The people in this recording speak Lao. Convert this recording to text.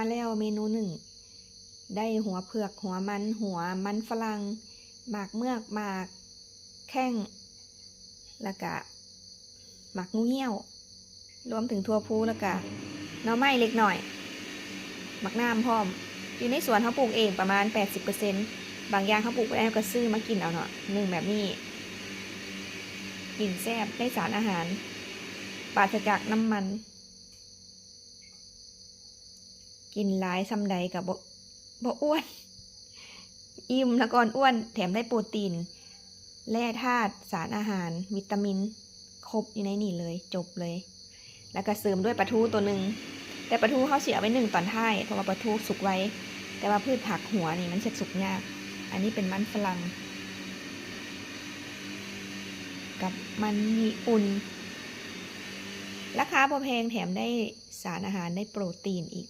ມາແລ້ວເມນູໜຶ່ງ ໄດ້ຫົວເຜືອກ, ຫົວມັນ, ຫົວມັນຝຣັ່ງ, ໝາກເມືອກ, ໝາກແຂ້ງ ແລ້ວກະໝາກງູງຽ້ວ, ລວມເຖິງຖົ່ວພູ ແລ້ວກະໜໍ່ໄມ້ເລັກນ້ອຍ, ໝາກນ້ຳພ້ອມ. ຢູ່ໃນສວນເຮົາປູກເອງປະມານແປດສິບເປີເຊັນ, ບາງຢ່າງເຮົາປູກບໍ່ໄດ້ເຮົາກໍຊື້ມາກິນເອົາເນາະ. ໜຶ່ງແບບນີ້ ກິນແຊບ, ໄດ້ສານອາຫານ, ປາສະຈາກນ້ຳມັນ. ກິນຫຼາຍສ່ຳໃດກໍບໍ່ ບໍ່ອ້ວນ, ອີ່ມແລ້ວກໍອ້ວນ, ແຖມໄດ້ໂປຣຕີນ, ແຮ່ທາດ, ສານອາຫານ, ວິຕາມິນ ຄົບຢູ່ໃນນີ້ເລີຍ, ຈົບເລີຍ. ແລ້ວກໍເສີມດ້ວຍປາທູໂຕໜຶ່ງ, ແຕ່ປາທູເຮົາຊິເອົາໄວ້ໜຶ້ງຕອນທ້າຍ ເພາະວ່າປາທູສຸກໄວ, ແຕ່ວ່າພືດຜັກຫົວນີ້ມັນຈະສຸກຍາກ. ອັນນີ້ເປັນມັນຝຣັ່ງກັບມັນຍີ່ປຸ່ນ, ລາຄາບໍ່ແພງ, ແຖມໄດ້ສານອາຫານ, ໄດ້ໂປຣຕີນອີກ.